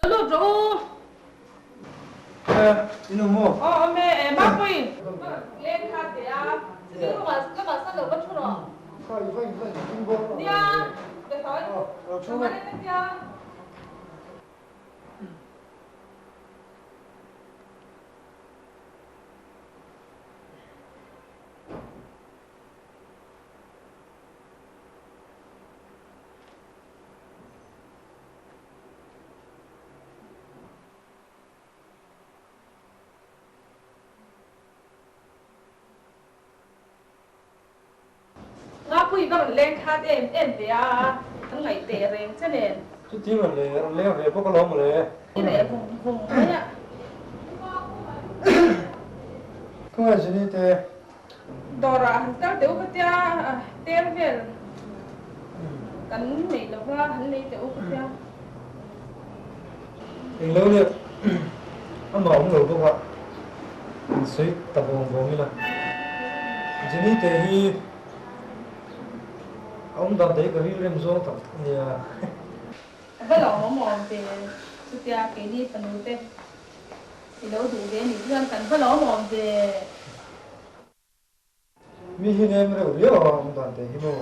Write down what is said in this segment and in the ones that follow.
Lut rawh u. E, in awm maw? Aw awm e, e Mapui. Leng kha teh a, sitting room ah lamah sawn lo va thu rawh. Kha i va in va in ding bawk. Nia, Behawi. Lo thu mai. Ka hman e tia. Ngapui va rawn leng khat em em ve a, an ngaih teh reng che nen. Chuti rawn leng rawn leng ve bawk alawm mawle. I reh vung vung mai a. Ka ngaihzini te. Dawrah han kal teh u ka tia, tel vel kan nei lo va, han lei teh u ka tia. Englo leh amah awm lo bawk a, an sawi ta vawng vawng ila. Jenny te hi a awm dan te hi ka rilrem zawng tak a nia. A va lo awm awm ve chutia keini fanu te I lo duh ve nih chuan kan va lo awm ve. Mi hi nem reuh viau a awm dan te hi maw.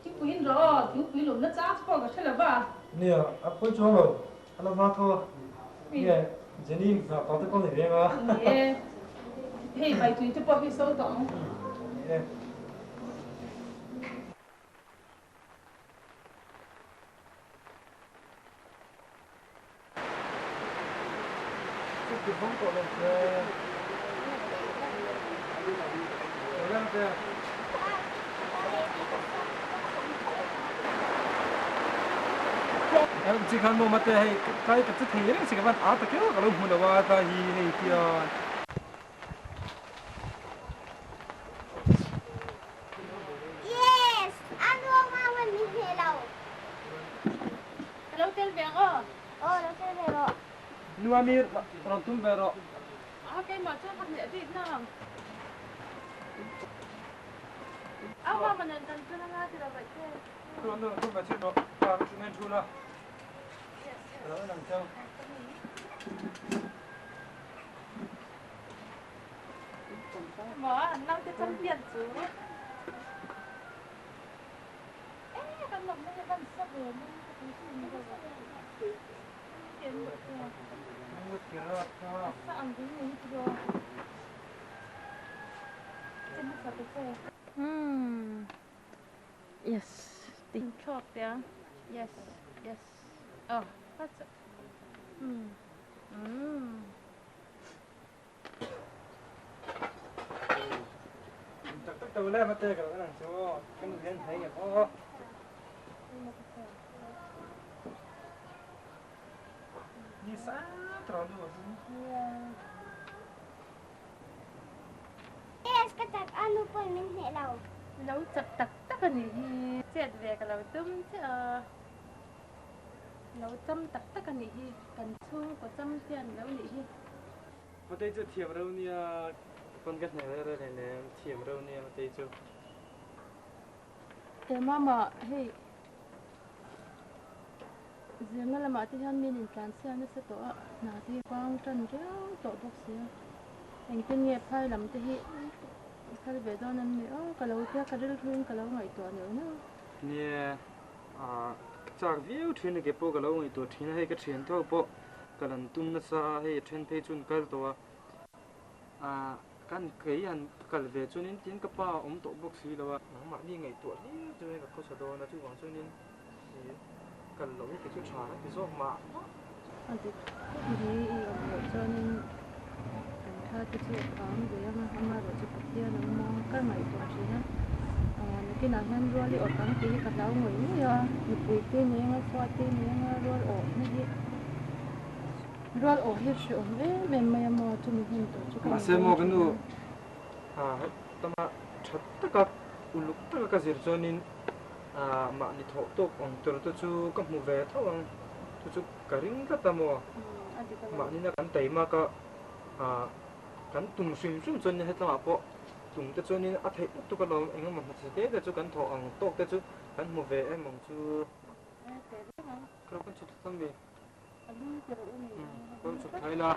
Thingpui in rawh aw, thingpui lumna chang chu pawh ka hre lo va. Nia, a pawi chuang lo, a la hma tho a. Nge, Jenny nghah pah te pawh ni veng a. Ni e, hei vaitui te pawh hi so tawh ang. Ni e. Chi khan maw mate hei kai ka che thei reng si ka van a takeuh ka lo hmu lo a ta hi hei tian. Yes! A ruang a wan mi hneh lo. Ka lo tel ve ang aw. Aw lo tel ve rawh. Nu Amir, rawn tum ve rawh. A keimah chuan ka hneh bik nang. Au mama nen kan ṭan anga ti lo vaih che. Rawn rawn tum ve chhin rawh. Ka ka ṭhu nen ṭhu la. Ka lo en ang cheu. Maw an naute champion chu. Yes, ting thlawk te a. Yes, yes. Oh, that's it. Mm. Mm. Tak tak tawh le mate ka lo en ang chu aw. Ka nu hian thei ngem aw. Ni sa tawh nu a dum Yes, ka chak a nu pawn min hneh lo. Lo chak tak tak a nih hi. Chet ve ka lo tum che a. Lo cham tak tak a nih hi. Kan chhungkaw cham hian lo nih hi. Matei chu thiam reuh nia pawn ka hneh reh reh hleinem thiam reuh nia Matei chu. He mama hei zirna lamah te hian min intlanchhia nasa tawh a, hna te hi vang tan riau tawh bawk si a, engtin nge phai lam te hi kal ve dawn an ni aw ka lo tia ka rilruin ka lo ngaihtuah neuh neuh. Nia Ka chak viau thin a ke pawh ka lo ngaihtuah thin a, hei ka thian tho pawh ka lan tum nasa a, hei a then phei chuan kal tawh a, kan kei han kal ve chuanin tin ka pa a awm tawh bawk si lo a, nangmahni ngaihtuah hlir chuan ka khawsa dawn a, chuvang chuanin kal loh hi kei chu tha ka ti zawk mah mah. A dik khawp mai i awm loh chuanin kan thla te chu a kang ve ang a, amaherawh chu Pathian a awm a, ka ngaihtuah thin a, nakinah hian rual i awt ang tih hi ka hlau ngawih ngawih a, nupui te nei anga fa te nei anga rual awh na hi rual awh hi hrehawm em em mai a maw chumi hun tawh chu ka Mahse maw ka nu tama tha taka uluk taka ka zir chuanin mahni thawh tawk ang tur te chu ka hmu ve tho ang chu chu ka ring tlat a maw? Mahni na kan taima ka kan tum hrim hrim chuan hetlangah pawh tum te chuanin a theih lutuk alawm engemaw hmachhe te te chu kan thawh ang tawk te chu kan hmu ve em ang chu. Ka lo kan chhuk thla mi. Kan chhuk thla ila.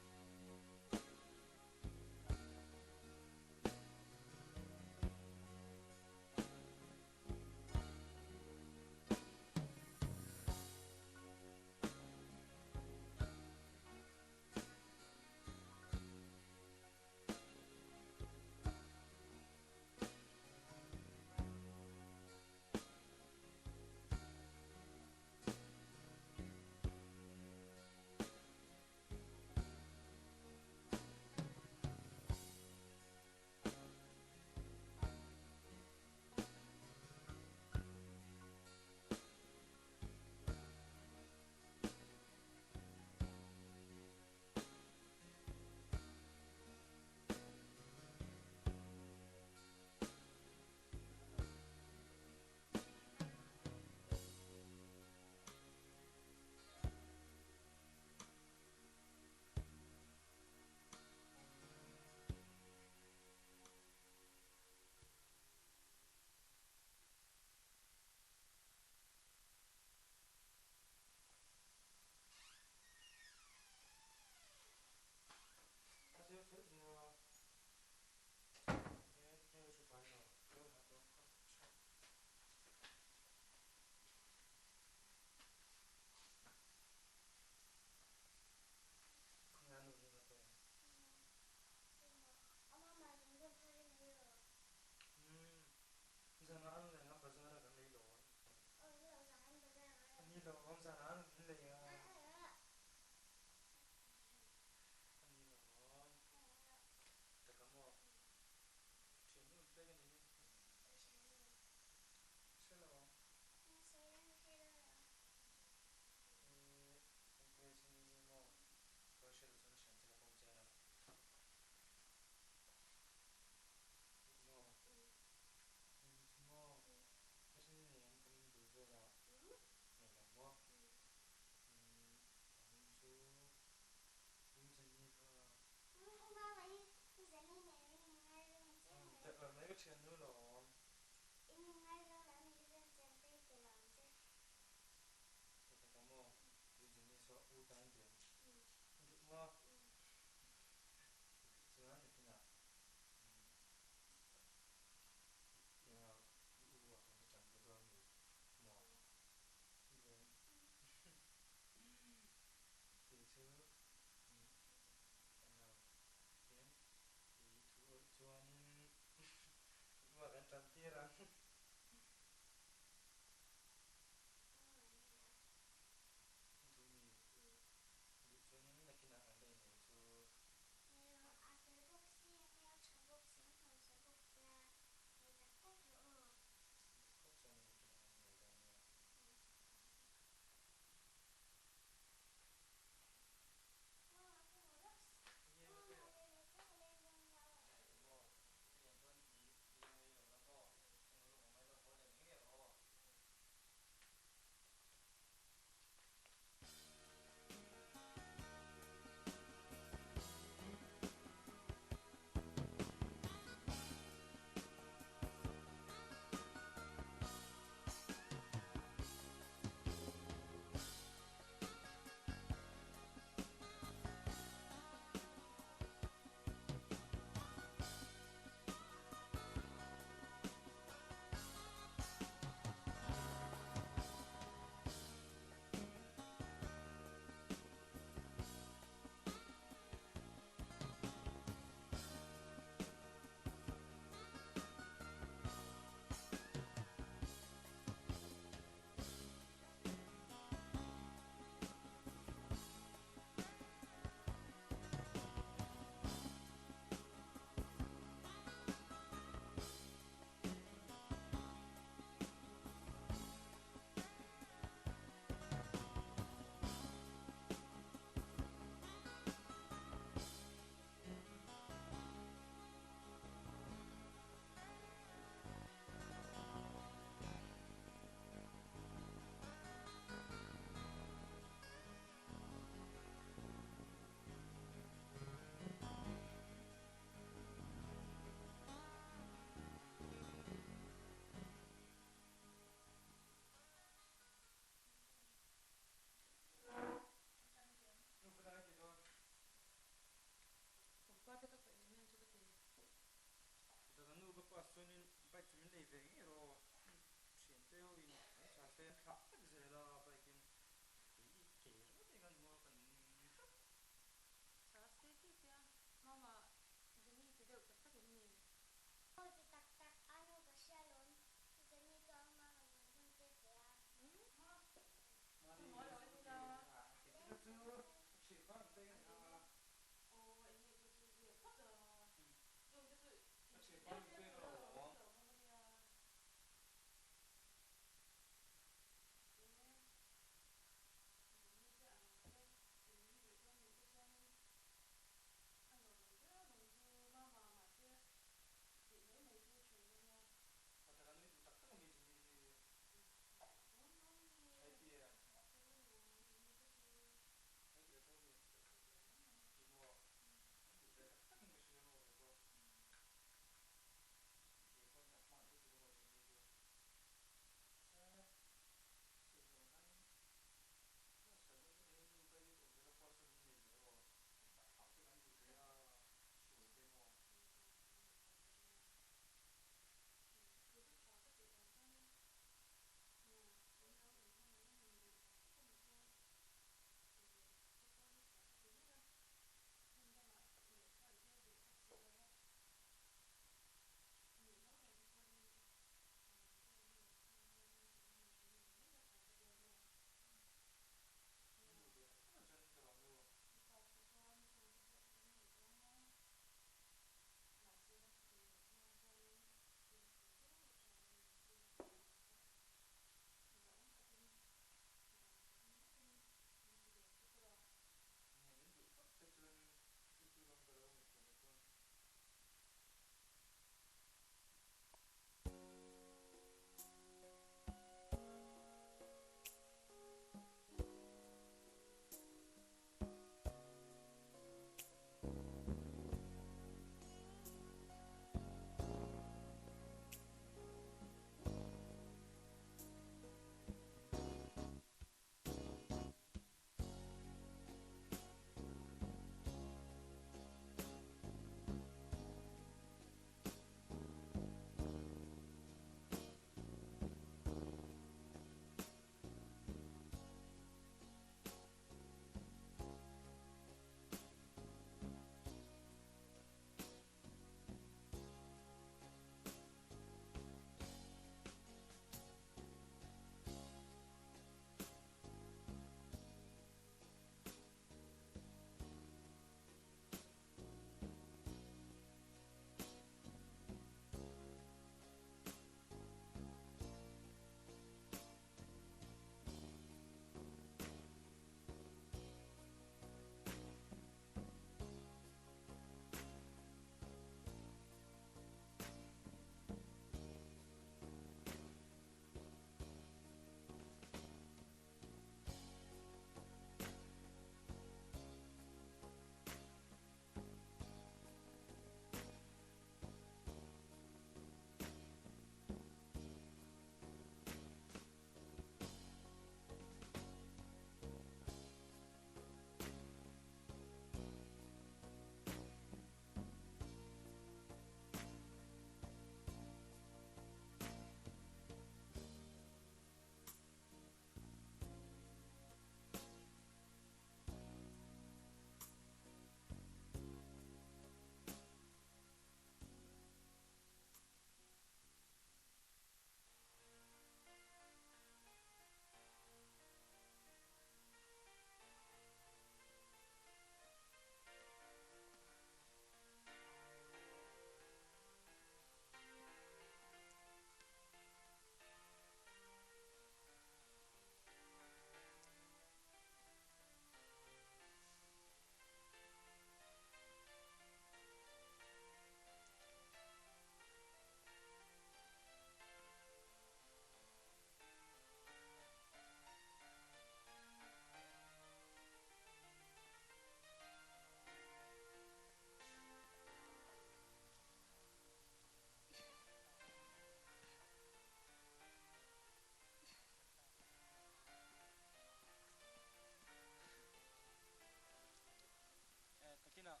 Nakinah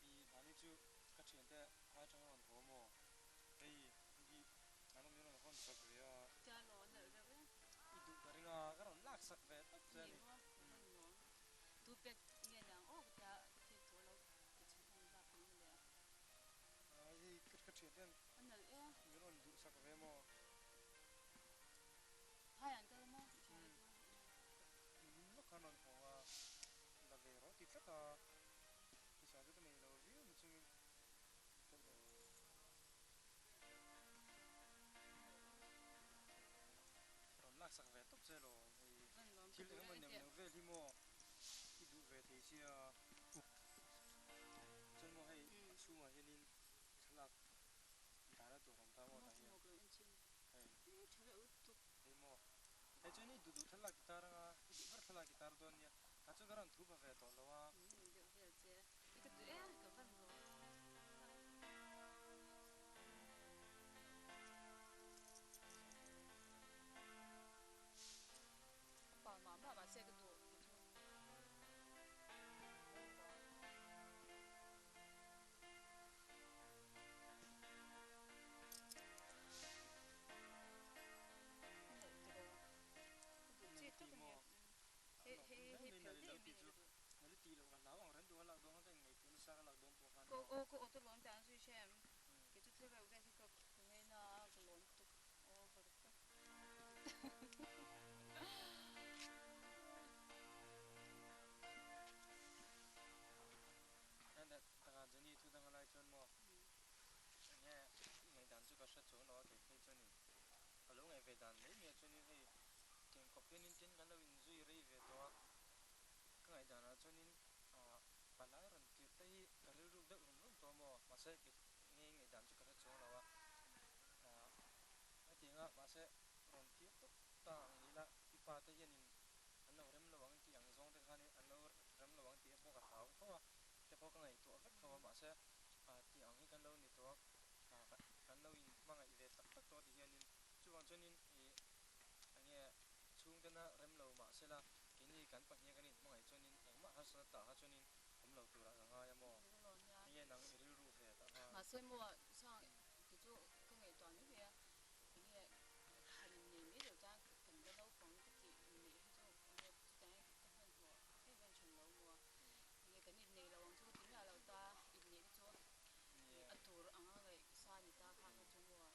i mahni chu ka thiante hai atanga rawn haw maw? Hei hi an awm in rawn hawn sak ve a. I duh ka ring a, ka rawn lak sak ve tawp che a ni. Hei ka thiante min rawn duh sak ve maw? Min lawk khan rawn haw a, la ve rawh ti tlat a, pawisa chu ka nei lo viau na chungin ka la. sia. Chuan maw hei a chhungah hianin thlalak dahna tur a awm ta maw tah hian hei hei maw hei chuan i duh duh thlalak i tar anga i duh ber thlalak i tar dawn nia kha chu ka rawn thu pha ve tawh lo a. Taka Jenny thu dang alai chuan maw enge ngaihdan chu ka hre chuang lo a kei phei chuanin ka lo ngaih ve dan mai mai a chuanin hei tiang khawp hianin tin kan lo inzui rei ve tawh a ka ngaihdanah chuanin ah palai rawn tirh te hi ka rilru deuh rum rum tawh a maw mahse kei nge ngaihdan chu ka hre chuang lo a ah hetianga mahse rawn tir tawp ta ang ni ila i pa te hianin an lo rem lo ang tih ang zawng te khanin an lo rem lo ang tih pawh ka hlau tho a. Te pawh ka ngaihtuah vek tho a mahse tih ang hi kan lo ni tawh a kan lo in hmangaih ve tak tak tawh ti hianin chuvang chuanin ih enge chhungtena rem lo mahse la keini kan pahnih a kan in hmangaih chuanin engmah harsatna tah kha chuanin awm lo turah ka ngai a maw enge nang i rilru ve tah khan. Mahse maw sang ti chu ka ngaihtuah mai mai a enge han in nei mai lo chuan kan la naupang ka tih in neih hi chu enge chutiang hi ka hmanhmawh em em than lo maw. Nge kan innei lo ang chu ka ti miah lo ta, inneih te chu a tur anga ngaih sa ni ta kha kha chu maw.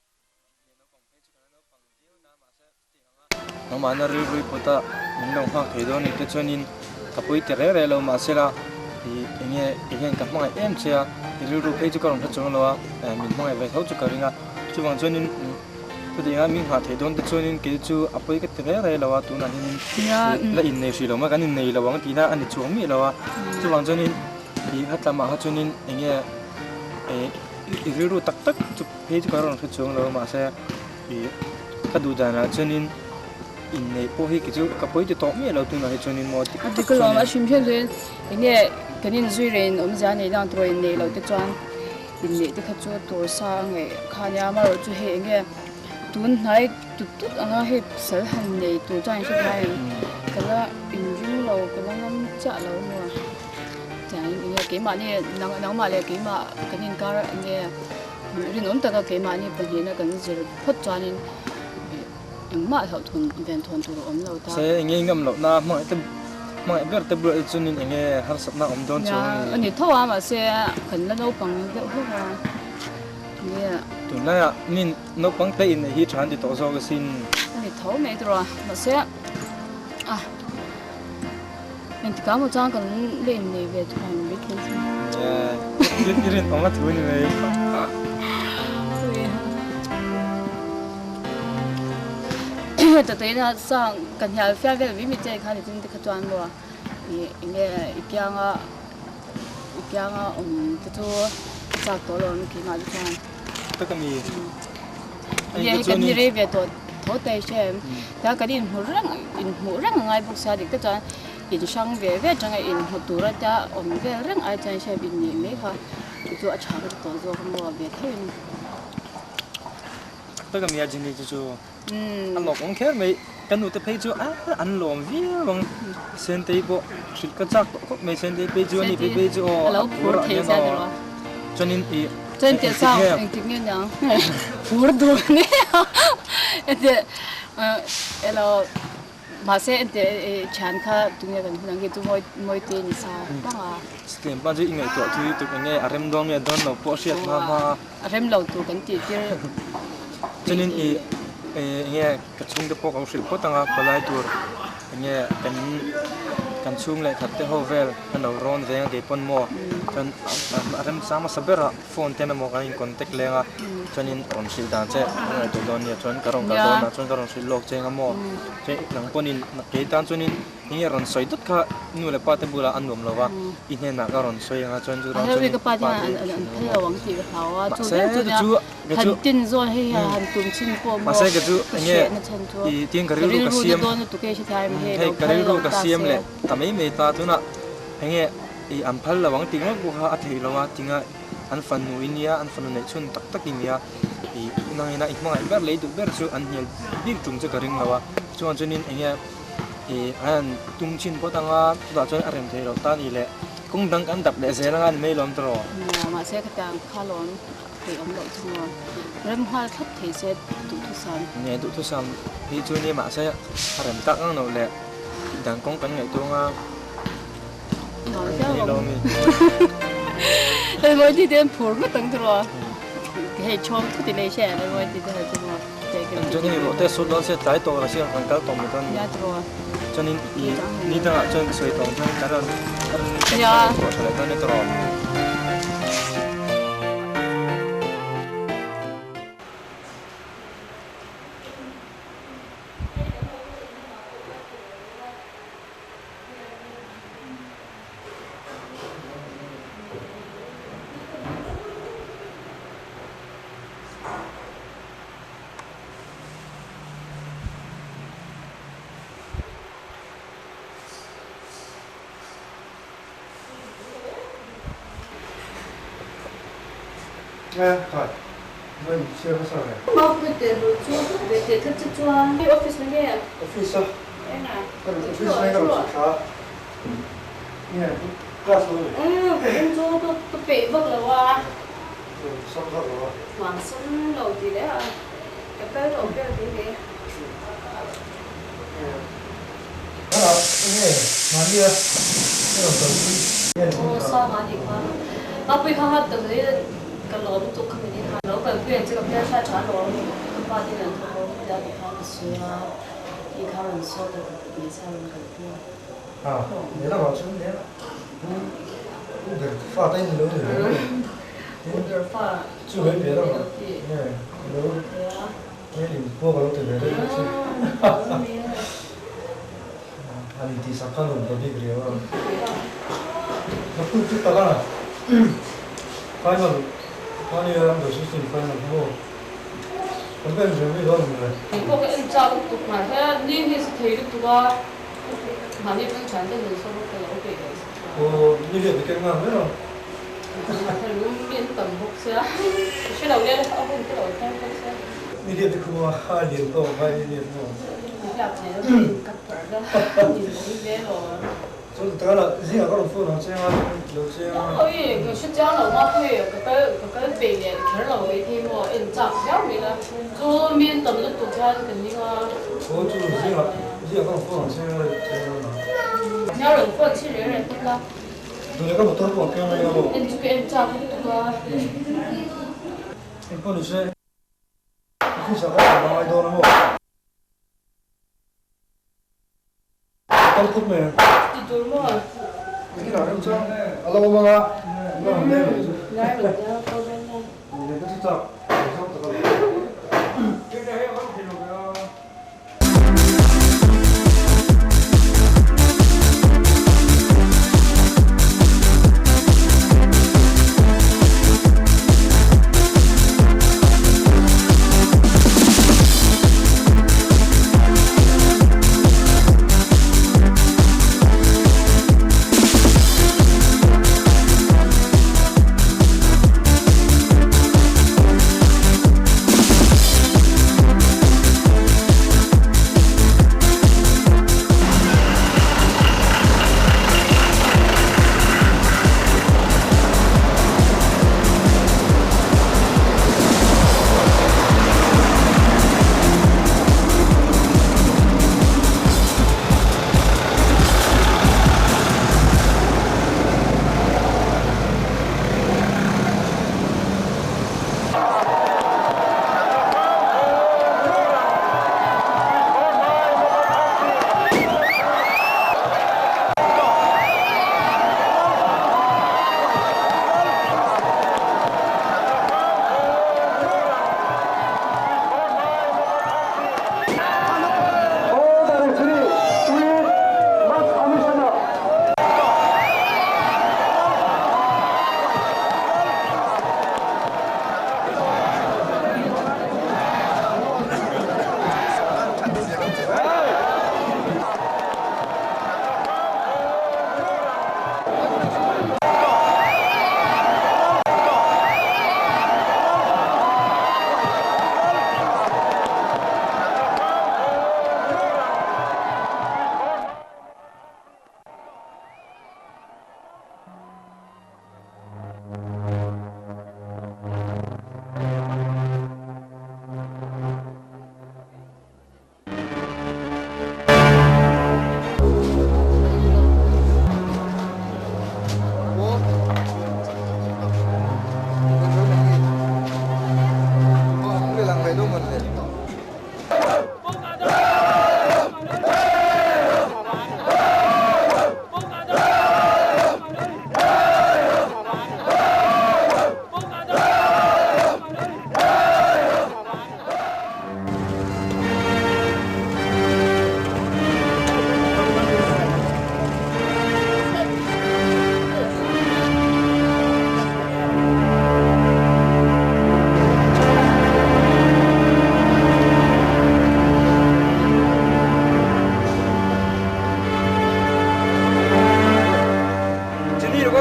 Nge naupang phei chu kan la naupang viau na mahse chutiang anga. Nangmahna rilrui pawta min lo nghak thei dawn ni te chuanin ka pui ti reng reng lo mahse la ih enge kei hian ka hmangaih em che a, i rilru phei chu ka rawn hre chuang lo a, min hmangaih ve tho chu ka ring a, chuvang chuanin. Chutianga min nghah theih dawn te chuanin kei chu a pawi ka ti reng reng lo a, tunah hianin la innei hrih lo mai, kan innei lo ang tihna a ni chuang miah lo a, chuvang chuanin ih kha tlamah kha chuanin eng nge ih i rilru tak tak chu phei chu ka rawn hre chuang lo a mahse ih ka duh danah chuanin inneih pawh hi kei chu ka pawi ti tawh miah lo tunah hi chuanin maw dik tak chuanin. A hrim hrim chuan eng nge kan inzui reng awmzia a nei dang tawh inneih loh te chuan. Inneih te kha chu tur sa a ngaih kha nia amaherawhchu hei eng nge tun hnai tut tut anga hei sal han nei tur chuan in hre thai em ka la inring lo ka la ngam chiah lo maw tiangin eng nge keimahni nang nangmah leh keimah kan inkar eng nge rinawm taka keimahni pahnihna kan zir phawt chuanin engmah hlauhthawn ven thawn tur a awm lo ta. Se eng nge ngam lohna hmangaih te hmangaih ber te bulah te chuanin eng nge harsatna awm dawn chu a ni. A ni tho a mahse kan la naupang deuh hlek a nge. Tunlaiah min naupang te in hi tha an ti tawh zawk asin. A ni tho mai tawh a mahse a engtikah maw chuan kan la innei ve thuai mai thei chu. Nge i rinawm a thu ni mai. Tataina sang ka hnial fial vel mai mai che khan i tin te kha chuan maw ih enge i pianga i pianga awm te chu a chak tawh lo ang keimah te chuan. Tak a mi. Nge hei kan ni rei ve tawh tho te hre em tia kan inhmu reng inhmuh reng a ngai bawk sia dik te chuan inhrang ve ve atanga inhmu tur a tia awm vel reng ai chuan hre inneih mai kha chu chu a tha ka ti tawh zawk a maw ve tho in. Tak a mi a Jenny chu chu a lawk awm kher mai ka nu te phei chu a an lawm viau ang Sentei pawh hrilh ka chak tawh khawp mai Sentei phei chu ani phei phei chu aw a phur ah hian aw chuanin ih Chuan teh sang engtik nge niang phur duh nia ente elo mahse ente thian kha tunge kan hun ang hi chu mawi mawi te ni sa pang a. Tlem pa chu i ngaihtuah thui tuk enge a rem dawn nge dawn lo pawh hriat hma hma a. A rem lo tur kan tih tir. Chuanin i enge ka chhungte pawh ka lo hrilh phawt ang a palai tur enge kan kan chhung leh khat te ho vel an lo rawn veng a kei pawn maw chuan a remchang hmasa ber a phone ten emaw kan in contact leng a chuanin rawn hrilh dan che ka ngaihtuah dawn nia chuan ka rawn kal dawn ah chuan ka rawn hrilh lawk che eng a maw chuan nang pawhin kei tan chuanin. Enge rawn sawi dawt kha nu leh pa te bulah a nuam lo va, i hnenah ka rawn sawi anga chuan chutah chuan i pa te mahse chu chu mahse ka chu enge i tin ka rilru ka siam hei ka rilru ka siam leh ta mai mai ta tunah enge i an phal lo ang tih ngawt pawh kha a theih lo a tinga an fanu i nia an fanu neih chhun tak tak i nia i nangina i hmangaih ber leh i duh ber chu an hnial bik tum chu ka ring lo a chuan chuanin enge Ih a han tum chin phawt ang a, chutah chuan a rem theih loh ta a ni le. Kawng dang kan dap leh zel anga ni mai lawm tawh. Nia, mahse khatiang kha lawm theih awm loh chu maw. Rem nghal thlap thei se duhthusam. Nia, duhthusam hi chu nia mahse a rem tak ang loh le. Dang kawng kan ngaihtuah anga ni lawm i. Hei mawi ti te an phur ngawt ang tawh. Hei chhawng thut i lei hriat hei mawi ti te chu maw. Chuan hei rawh te sut dawn se tlai tawh lo si kan kal tawh mai dawn a ni. Chuanin i ni dangah chuan ka sawi tawh ang chuan kan rawn kan rawn pawh tha leh dawn nia tawh.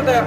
dawn daih a.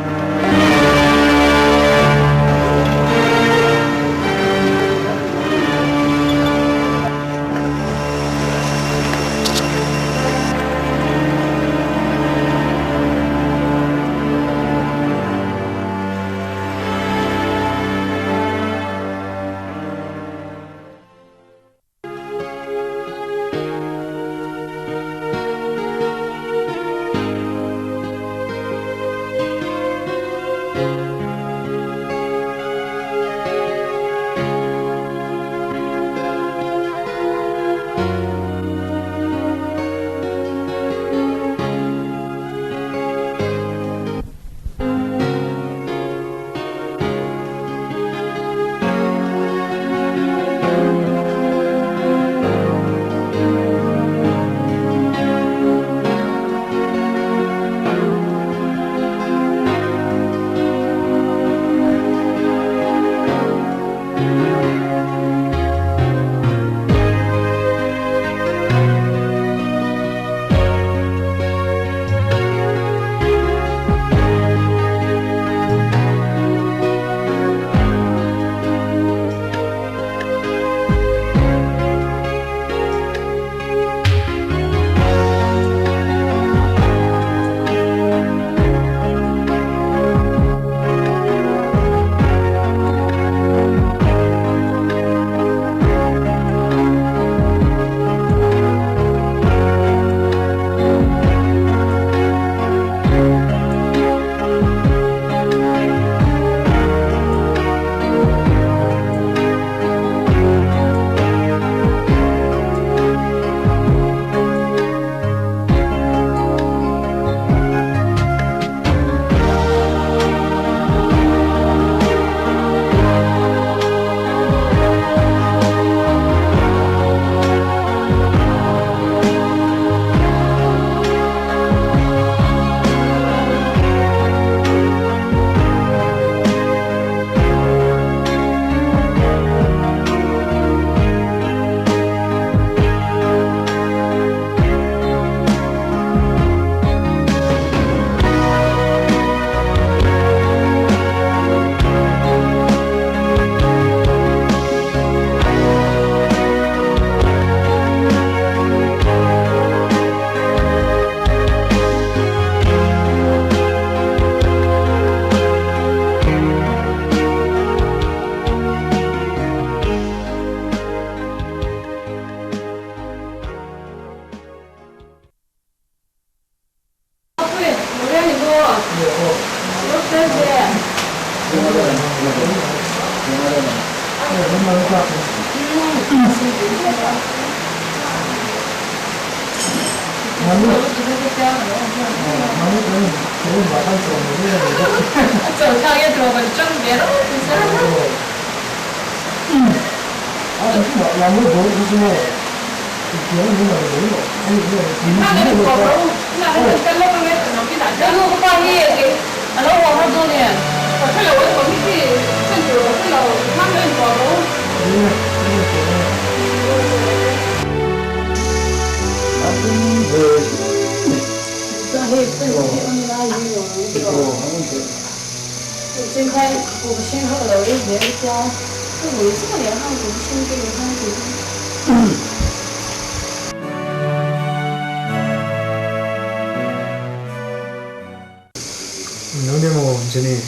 Nang nia maw Jenny,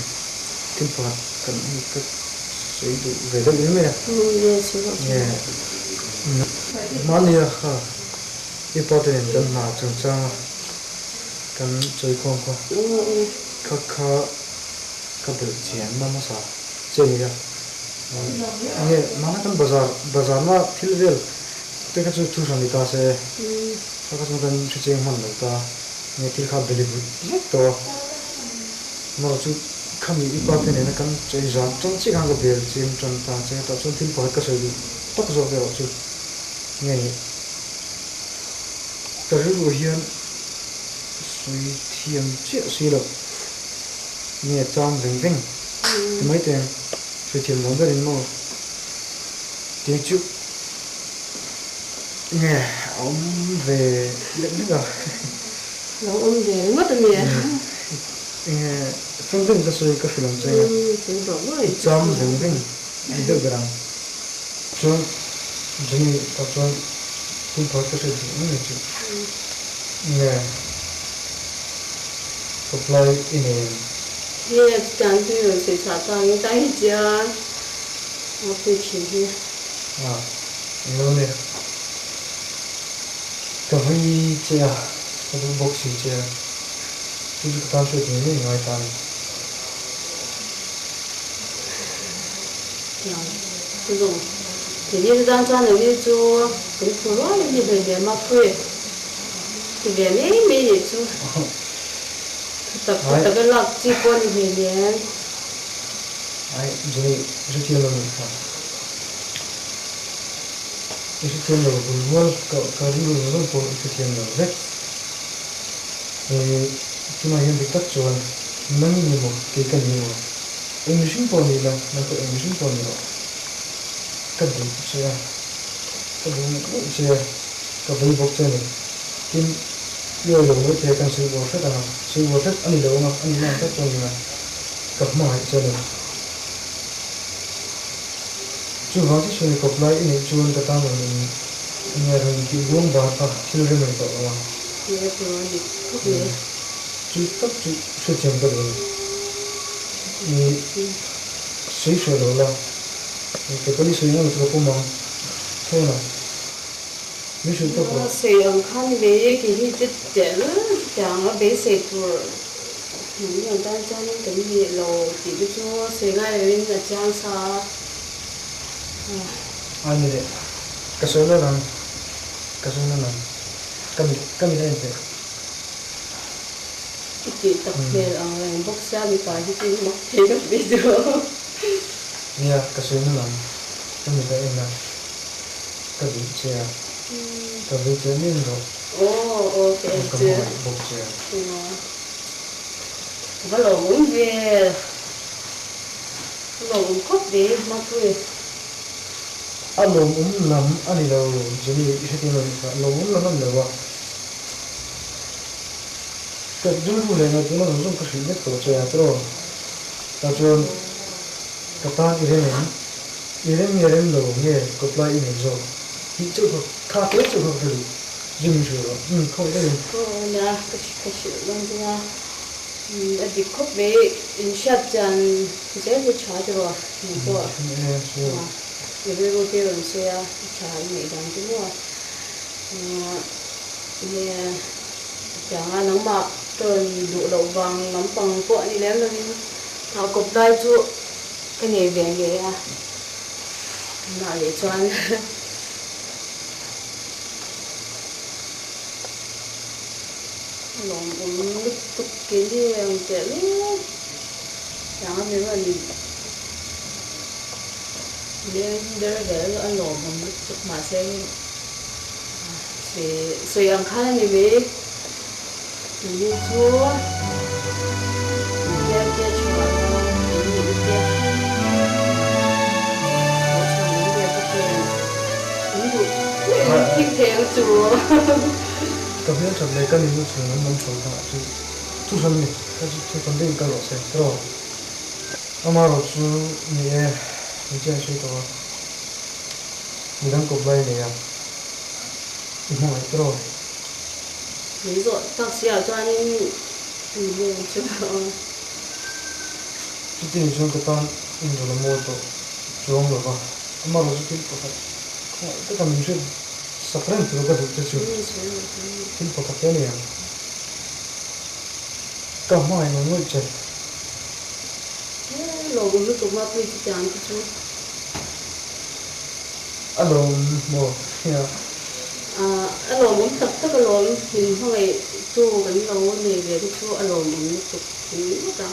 thil pakhat kan ka sawi duh ve deuh ni mai a. Nge mahnia kha i pa te nen kan hna chungchang a kan chawi khawm kha kha kha ka belh chian na hmasa che ni a. Nge mahna kan bazar bazar na thil vel te kha chu thu hran ni ta se kha kha chuan kan hre cheng hman lo ta. Nge thil kha beli but vek tawh a, amaherawh chu khami i pa te nena kan chawi zan tan chiah khan ka bel chiang tan ta che tah chuan thil pakhat ka sawi duh tak zawk erawh chu nge ni ka rilru hian sawi thiam chiah si lo nge chang veng veng ti mai teng sawi thiam dan berin maw tih chu Nge a awm ve lek lek a. Lo awm ve ringawt a mi? Enge feng veng ka sawi ka hrilh ang che i cham veng veng ni deuh ber ang. Chuan Jenny tak chuan thil pakhat ka hriat duh em em chu enge supply i nei em? He chutiang chu i rawn sawi chhuah ta ang ta hi chian a pui thin hi. A englo nia ka vei che a ka duh bawk si che a. Chu chu ka tan hriat ngei ngei ngai ta a ni. Chu zawng keini chu tan chuan anni chu kan phu rual a ni hlei lem a phui ti ve mai mai nih chu thutak thutak a lak chi pawh a ni hlei lem. Ai Jenny i hrethiam lo nih kha. I hrethiam lo bul mual ka rilru zawng zawng pawh i hrethiam lo vek. Tunah hian dik tak chuan nang i ni maw, kei ka ni maw? Eng mihring pawh ni la, nang pawh eng mihring pawh ni rawh. Ka duh che a, ka duh ngawih ngawih che a, ka vei bawk che a ni. Tin, i awi lo mai thei a, kan sawi uar hret ang a, sawi uar hret a ni lo ang a, a nihna ang tak chuan ni a, ka hmangaih che a ni. Chuvang chu chhun i kawp lai i neih chuan ka tan rawn in nge rawn tih buang bar kha thil rem reng tawh lo a. Nge tur a dik khawp mai. Chu tak chu hrethiam ka duh a ni. I sawi hreh lo la, ke pawh i sawi ngam chu ka pawm ang thawn ang. Min hrilh tawp rawh. Sawi ang kha ni mai e, kei hi che tel tiang a beisei tur hnam ang tan chuanin kan ni lo tih te chu sawi ngai loin a chiang sa a. A ni leh, ka sawi lo nang, ka sawi lo nang. Ka mit ka mit a en teh. I tih tak hmel ang reng bawk sia mipa hi chu in mak thei ka ti chu. Nia ka sawi na lam ka mit a en a ka duh che a ka vei che nen rawh. Aw aw ka en Ka che. hmangaih bawk che a. Aw ka va lawmawm ve. Ka lawmawm khawp ve Mapui. A lawmawm lam a ni lo, Jenny, i hrethiam lo nih kha. Lawmawm lam a ni lo a. Ka rilru leh ngaihtuahna zawng zawng ka hrilh vek tawh che a tiraw? Tah chuan ka tan i rem em? I rem nge rem lo nge kawplai i nei zawk? Tih chauh kha, kha te chauh kha ka hre duh. Zui min hrilh rawh. Umm, khawi daih in. Aw nia, ka hrilh dawn che nia. A dik khawp mai, inhriat chian zel hi tha tiraw nang pawh i rilru te rawn sawi a, a tha i ngaihdan te maw nge tianga nangmah ka rawn duh loh vang lampang pawh a ni lem lovin kawp lai chu ka nei ve ngei a, tunah leh chuan. A lawmawm lutuk ke ni ang teh lup tiang a mi rawn leng ber vel a lawmawm lutuk mahse sawi ang khan a ni mai tuni chu inbiak te tha a in te pawh chhuah mai ve bawk nen in duh in thik thei ang chu. Ka hmel that leh ka nihna chhung an lam chho kha chu thu hran a ni, ka chu thu hran daih in kal rawh se tiraw? Amaherawh chu ni e, min chian hrih tawh a, midang kawp lai nei a, i hmangaih tiraw? Min zawh tak si ah chuanin ni hle ang chu aw. Chutiang chuan ka tan inrawn a mawi tawh chuang lo va, amaherawh chu thil pakhat khawngaih taka min hriat Sak reng tur ka duh te chu thil pakhat te a ni ang. Ka hmangaih ngawih ngawih che. He lawmawm lutuk mapui chu tiang te chu. A lawm maw hia. A lawmawm tak tak a lawm min hmangaih tu kan lo nei ve te chu a lawmawm lutuk ringawt a.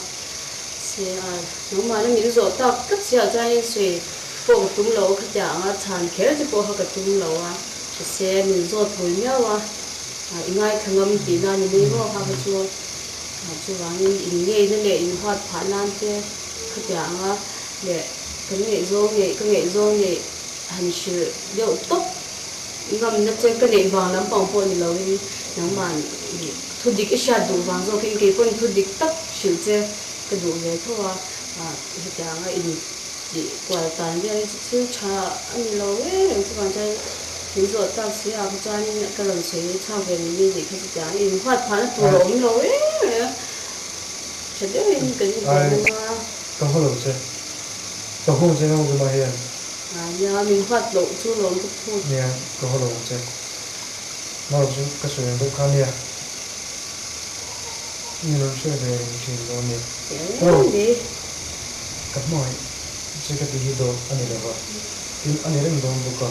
Se a nangmahna min zawh tak tak chiah chuanin sawi Pawh ka tum lo a khatiang anga chhan kher te pawh kha ka tum lo a, mahse min zawt lui miau a, i ngaithla ngam tih na ni mai maw kha kha chu chuvangin in ngeina leh in huat phah nan te khatiang anga leh kan ngaihzawng neih ka ngaihzawng neih han hrilh deuh tawp ngamna che ka neih vang lampang pawh ni loin nangmah. Thu dik i hriat duh vang zawkin kei pawhin thu dik tak hrilh che ka duh ve tho a, hetianga in tih kual tan vel hi chu thil tha a ni lo reng reng chuvang chuan min zawh tak si ah kha chuanin ka rawn sawi chhuak ve ni mi nih kha chutiang in huat phahna tur a awm lo reng reng a, tha deuhin kan Ai, inbawm a. ka haw lo che. Ka haw che ngam chu mahia. Nia, min huat loh chu lawm ka phut. Nia, ka haw lo ang che. Mau chu ka sawi ang deuh kha nia. Min rawn hriat ve reng thin dawn nia. Aw, ka hmangaih che ka tih hi dawt a ni lova, tin a ni reng dawn bawk a,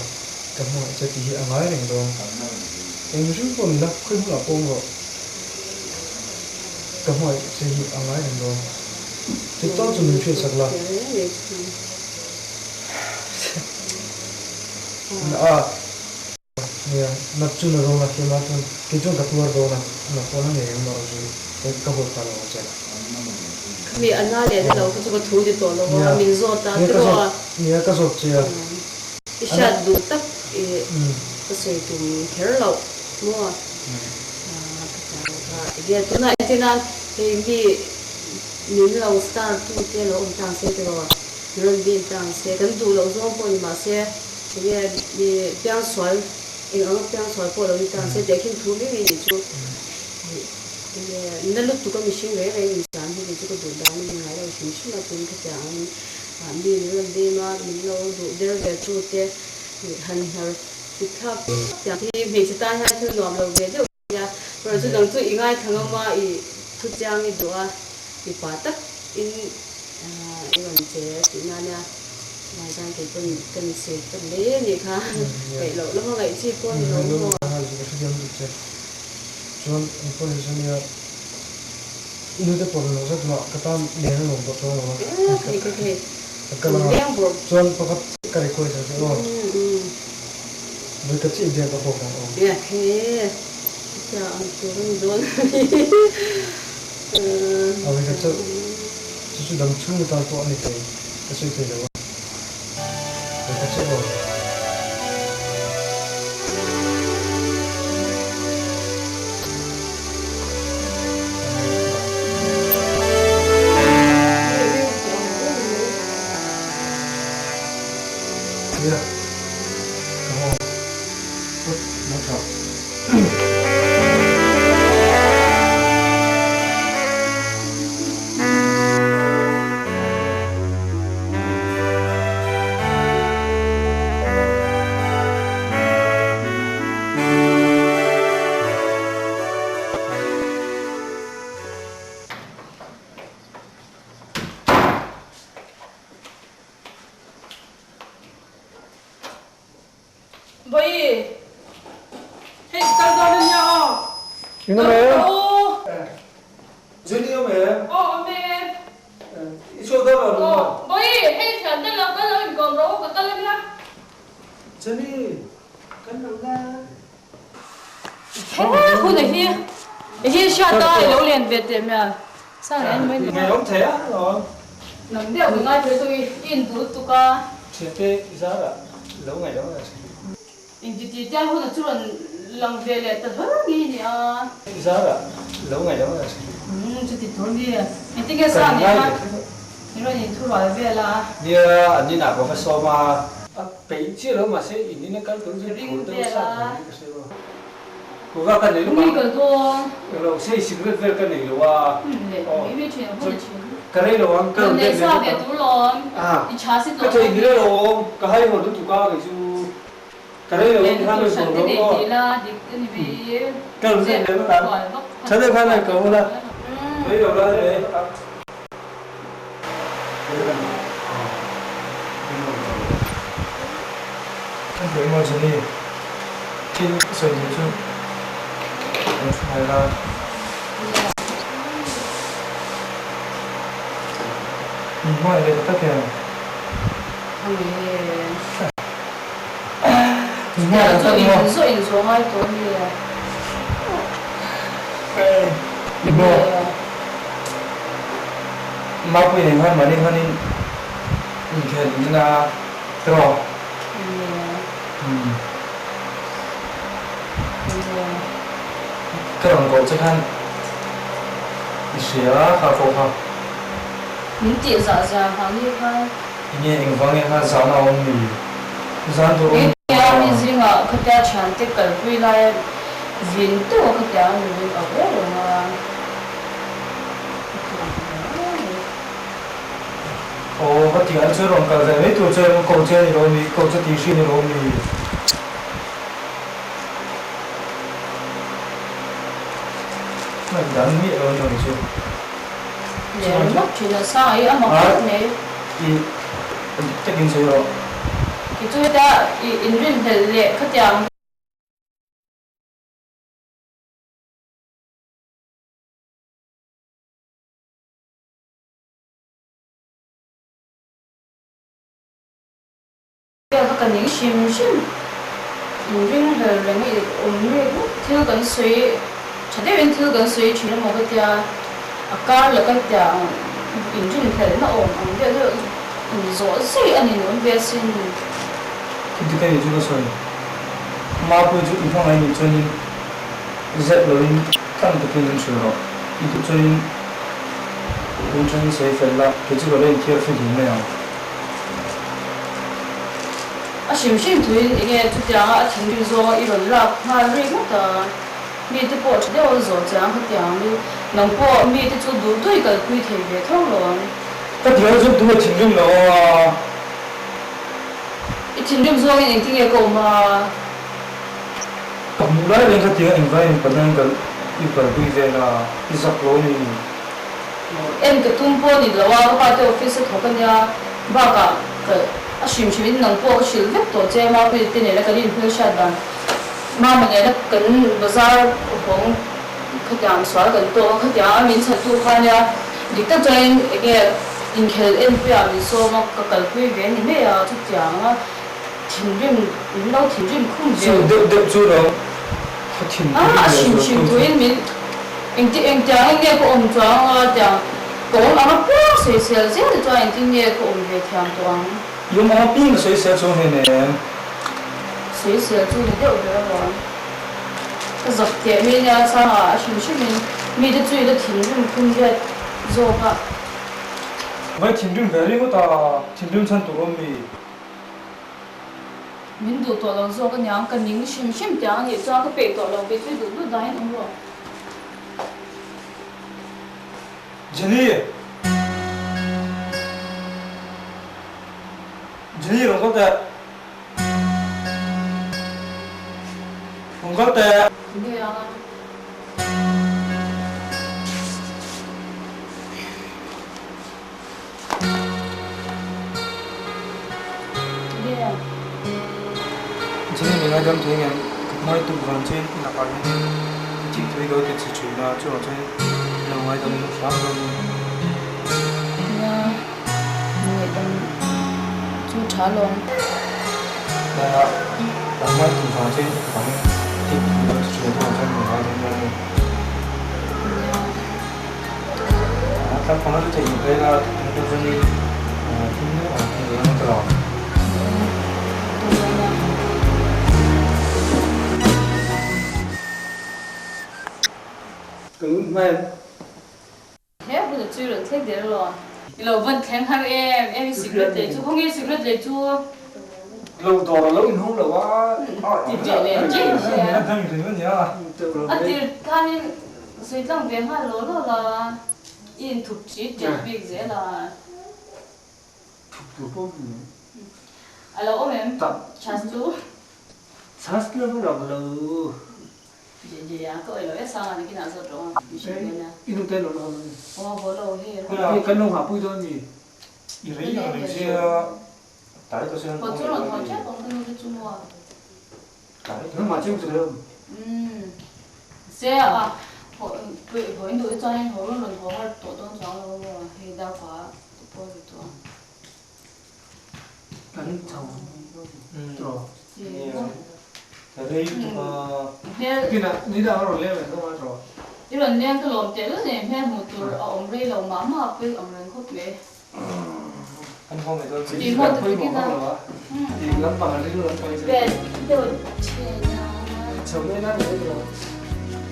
ka hmangaih che tih hi a ngai reng dawn. Eng mihring pawh ni la, khawi hmunah pawh awm rawh. Ka hmangaih che hi a ngai reng dawn. Chu tal chu min hriatsak la. A. Nia, nat chu na dawn a, keimah chuan kei chuan ka tuar dawn a, na pawh na ngei ang mah chu ka huat phah lo ang che. Khami a na leh na lo kha chu ka thu ti tawh lo a, min zawt a, ti rawh a. Nia, ka zawt che a. I hriat duh tak i ka sawi tum kher loh maw? Ka hria kha. Enge tunah entir nan hei mi min lo star tu te lo awm tang se ti rawh a, min rawn bin tang se, kan duh loh zawng pawh ni mah se, Enge mi piangsual eng anga piangsual pawh lo ni ta se teh khin thu mai mai nih chu enge na lutuk a mihring reng reng insan hi kei chu ka duh dan a ni ngai lo hrim hrim a tin khatiang angin mi min rawn bem a min lo duh der ve tu te han hnar fit thlak tiang hi hmeichhe tan hian thil nuam lo ve deuh nia erawh chu dang chu i ngaithla ngam a i thu chiang i duh a mipa tak in i rawn che tih na nia. Tunah chuan kei pawn ka ni sawi ta mai a nih kha, peih loh lama ngaih chi pawh a ni lo maw? Ka hrethiam duh che. Chuan eng pawh ni se nia, i nute pawh rawn lo zat mah ka tan lian a nuam tawh chuang lo a. Thei thei thei. Ka kal anga. Chuan pakhat ka request ang che aw. Vawi ka chiah biak ka fawk ang aw. He, hetiang ang tur a ni dawn a ni. A vawi ka chauh. Chu chu dam chhung atan pawh a ni thei. Ka sawi thei lo a, ka kha chiah aw. Nia, ka haw phawt lo tha. Bawihi, hei ka kal dawn ania aw. Eng awm em? Aw. Jenny awm em? Aw awm e. I chhuak dawn lo maw? Aw, Bawihi, hei thian te lo kal lo inkawm rawh u, ka kal ania. Jenny, kan lo la. He hun a hi, i hi hriat a i lo len ve teh mial. Sang en mai ni. Ngai awm thei a lo. Nam deuh ka ngai thei chu i in duh tuk a. Thiante i zar ah lo ngaih awm a si. In ti ti tia hun a chu rawn lang ve leh ta hlur nge ni a. I zar ah lo ngaih awm a si. Umm chuti tur nge. Engtin nge sang nih kha i rawn in thurual vel a. Nia an inah ka va sawm a. A peih chiah lo mahse in in a kal tur chu phur deuh sat mai ka hre lo. Kuhva ka nei lo a, eng lo sei cigarette vel ka nei lo a, aw chuan ka rei lo ang ka rawn let leh bawk ang. Ka thei ni lo awm ka hai haw lutuk a kei chu ka rei lo ang tikhan rawn bawm rawh aw. Ka rawn let leh bawk ang tha deuh khan rawn ko ula rei lo la rei. Kan tih emaw chu ni thil sawi duh chu kan thu ngai la. Min hmangaih ve ta tak em? Min hmangaih ta tak maw? I maw? Mapui nen khan mahni khanin inkhel in a tiraw? Ka rawn koh che khan. I hria kha pawh kha. Min tih zah zia vang ni kha. Enge engvang nge kha zahna a awm ni? Zan tur awm Keitia mi zingah khatia thiante kalpui laia vin deuh a khatia a ni a ber reng a. Aw ka tih ang chu rawn kal ve mai tur che ko che ni lo mi, ko che tih hri ni lo mi. Ngaih dan miah lo ni chu. Leh ringawt thin a sang i a mak khawp mai. I dik takin sawi rawh. Kei chu heta i inrinhlelh leh khatiang. Vel kha ka ning hrim hrim. Inringhlel reng i awm mek ngawt. Thil kan sawi tha deuhin thil kan sawi thin emaw ka tia, a kar laka tiang inrinhlelhna awm ang deuh deuh inzawh zui a ni nuam ve asin. Thil dik a nih chu ka sawi. Mapui chu i hmangaih nih chuanin zep loin tlang takin min hrilh rawh. I duh chuanin tun tangin sawi fel la, kei chu ka lo inthiar fihlim mai ang. A hrim hrim thuin enge chutianga a thinrim zawnga i rawn lak nghal rih ngawt a, mite pawh tha deuh a zawh chiang khatiang ni, nang pawh mite chu duh duh i kalpui thei ve tho lo ang. Ka tih ang chuan tunge thinrim lo a? I thinrim zawngin engtinge ka awm a? Ka hmuh lai reng khatiang engvaiin Pathian kal i kalpui vel a, i zak lo ni? En ka tum pawh ni lo a, ka pa te office a thawk a nia, bakah ka a hrim hrim in nang pawh ka hrilh vek tawh che, Mapuii te nena kan inhmel hriat dan, Mama nena kan bazar hawng khatiang sual kan tawk a, khatiang a min chhan tu kha nia, dik tak chuan enge inkhel enpuiah min sawm a, ka kalpui ve ni mai a, chutiang a thinrim min lo thinrim khum ve. Chu deuh deuh chu lo ka thinrim leh zual. A hrim hrim thuin min. Engti engtiang in nge ka awm chuang a tiang ka awm ang apiang sawisel zel te chuan engtin nge ka awm ve thiam tawh ang. I awm ang apiang sawisel chu hei nen. Sawisel chu ni deuh ber alawm. Ka zak teh mai nia chhangah a hrim hrim in mite chu i la thinrim khum let zawk a. Vai thinrim ve ringawt a, thinrim chhan tur awm mi? Min duh tawh lo zawk aniang, ka ning hrim hrim tiang anih chuan ka peih tawh lo, kei chu i duh duh dahin awm rawh. Jenny! Jenny rawn kal teh! Rawn kal teh! Nia. Jenny min ngaidam thei ngem ka hmai tuk vang chuan i lakah hian i thik thui lo ti chhe thin a chuvang chuan i lo ngaidam hram dawn a ni. Nia, min ngaihdam chu tha lawm. Nia, ka hmai tuk vang chuan i lakah hian i thik thui lo ti thin a chuvang chuan min ngaidam dawn a ni. Nia. Tlangpang chu theih vel a tum deuh chuanin thim deuh ang hi a ni ta lo. Ka lung hmel. He bula chu i rawn thleng der alawm. I lo van thleng har em em i sikret lei chu khawnge sikret lei chu. Lo dawr a lo inhawng lo a. Ti ve leh chiah sia. A tir khanin Sawi tlang ve nghal law law la, i inthup chi ṭet bik zel a. Thup tur pawh ni. A lo awm em? Chhas chu. Chhas lo va rak lo. Je je a ka awih lo e sang a nakinah zawt rawh a mi hrilh ve nia. I nu te lo la haw lo ni. Aw haw lo hei. Hei kan lo nghah pui dawn mi. I rei ang reng sia tai tawh se Haw chu rawn haw ṭep ang ka nu te chu maw. Nangmah chiang chu lo. Umm se a haw in duh te chuan in haw rawn rawn haw har tawh dawn chuang lo maw hei darkua te pawh a ri tawh a. Kan chho tawh. Rei tuk a. Hmel. Kinah ni dang a rawn leng leh zawng a tawh. I rawn leng ka lawm teh lul nen hmel hmuh tur a awm rei lo mah mah a pawi ang reng khawp mai. An haw mai dawn chi. Tih maw tak takin a. Tih lampang a ring lampang i Bet deuh thin a. Chho mai nan ni lo.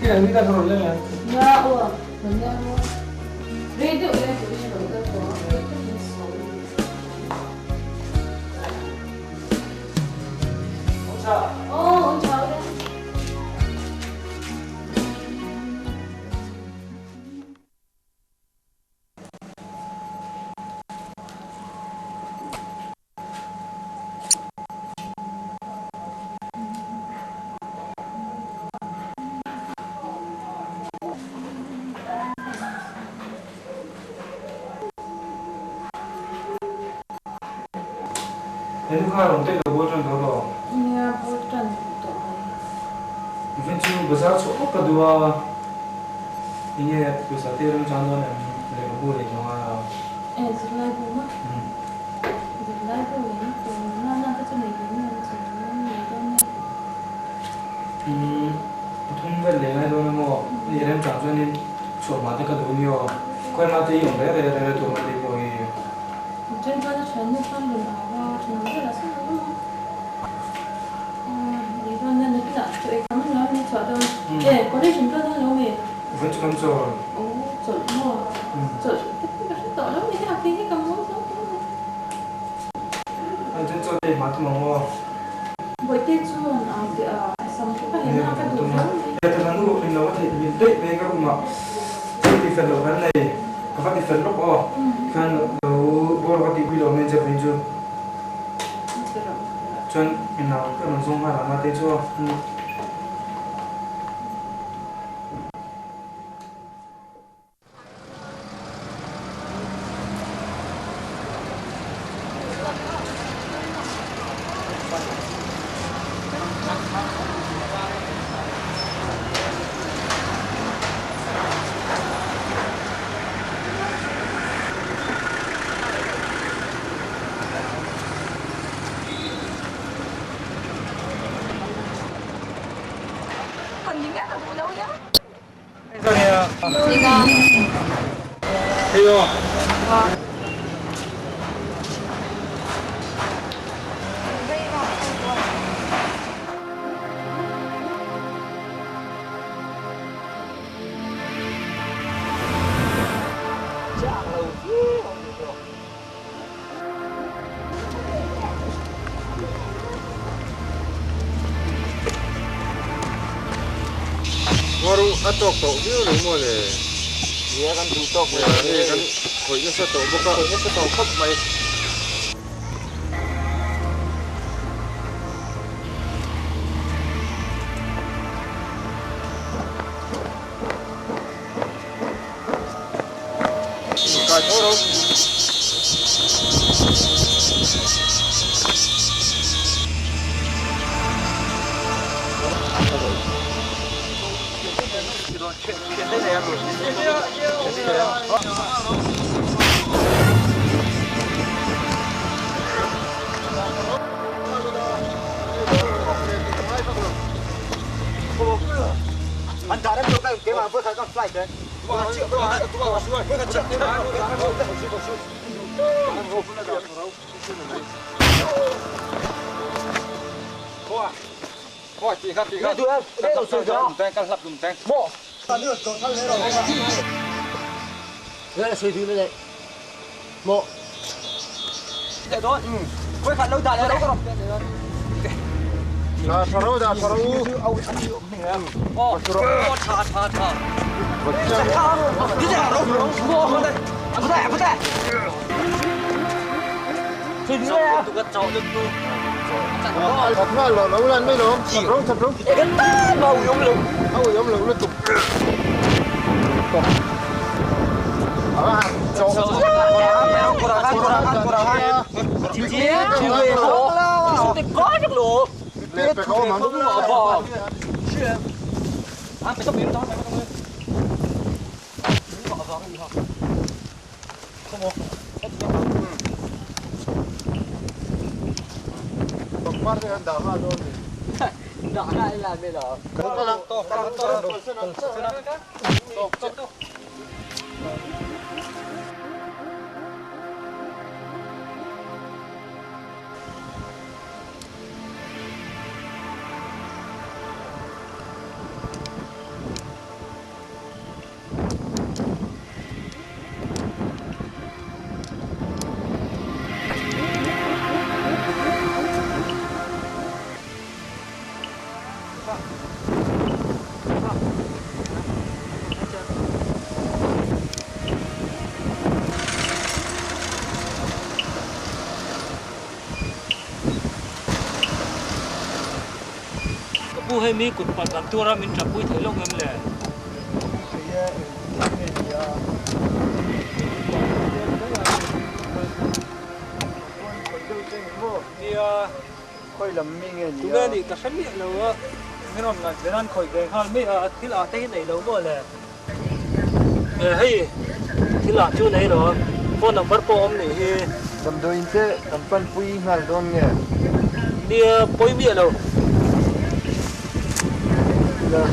Kinah ni dang a rawn leng leh. Nia aw rawn leng maw. Rei deuh leng turin a rawn kal tawh a, rei takin sawi. Aw, awm tha ule. Henu kha rawn teh lo bawr tan tawh lo. Nia bawr tan tawh mai. Vin chu bazar chhuah vak ka duh a, enge pawisa te ram chan dawn em lehkhabu lei zawng a. E zirlai bu maw? Zirlai bu lei na tur nana te chu nei ve mai ang chu nei dawn nia. Pathum vel lei ngai dawn emaw ni remchang chuanin chhuah hma te ka duh nia aw. Khawi hma te i awm reng reng reng tur hma te pawh hi. Chen chuan a thiannu khan rawn au a, thian velah sawn a awm a. Nei dawn nia nakinah chaw ei kham ania ni chhuah dawn. E college in kal dawn lo mi? Vawi chu kan chawl. Aw chawlh maw? Chawlh te pawh ka hre tawh lo ni a kei hi ka mawi zawk dawn a. An chen chaw te i hma tum ang aw. Bawihte chu rawn au teh a, sam te ka hena ka duh viau mai. E tuna nu in lo va theih mil daih mai ka room ah thil ti fel loh kan nei ka va ti fel lawk aw khan lo bawr ka tihpui lo mai che vawiin chu. Chuan inah ka rawn zawng nghal ang a te chu aw. Ngaruh a tawk tawh viau lo maw le? Nia kan duh tawk mai ang e, kan khawih nasa tawh bawk a. Khawih nasa tawh khawp mai. Kai tho ro. mi kut palh kan tuar a min ṭapui thei lo ngem le? Thei e, engtin nge ni a? Kut palh kan tuar mai a, kut palh pawn khawih deuh che ni maw? Nia. Khawi lam mi nge ni a? Tunge nih ka hre miah lo a, min rawn ngaih ve nan khawih ve nghal mai a, thil ah te hi nei lo maw le? Hei thil ah chu nei lo a, phone number pawh awm nih hi. Damdawiin te kan panpui nghal dawn nge? Nia, pawi miah lo. La.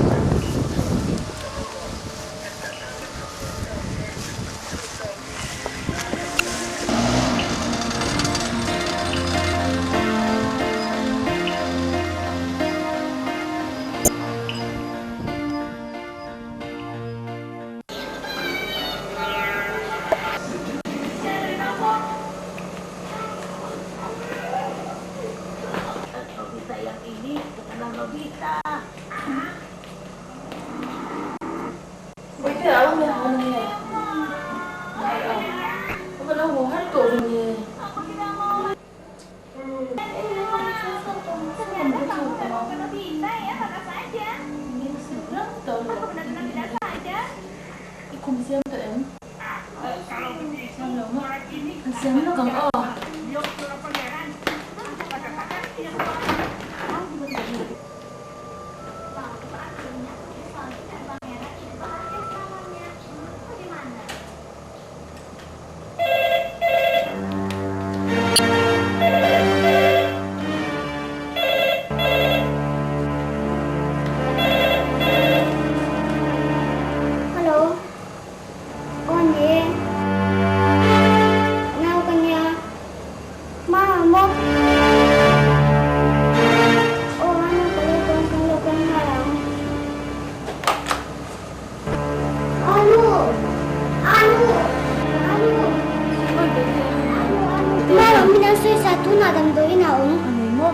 Hello, aw ni e, nau ka nia, hma ang maw? Aw anu ka lo tawn kan lo kal nghal ang. Anu! Anu! Anu! Anu! Anu! Mama min an sawi sa tunah damdawiin a awm. A ni maw?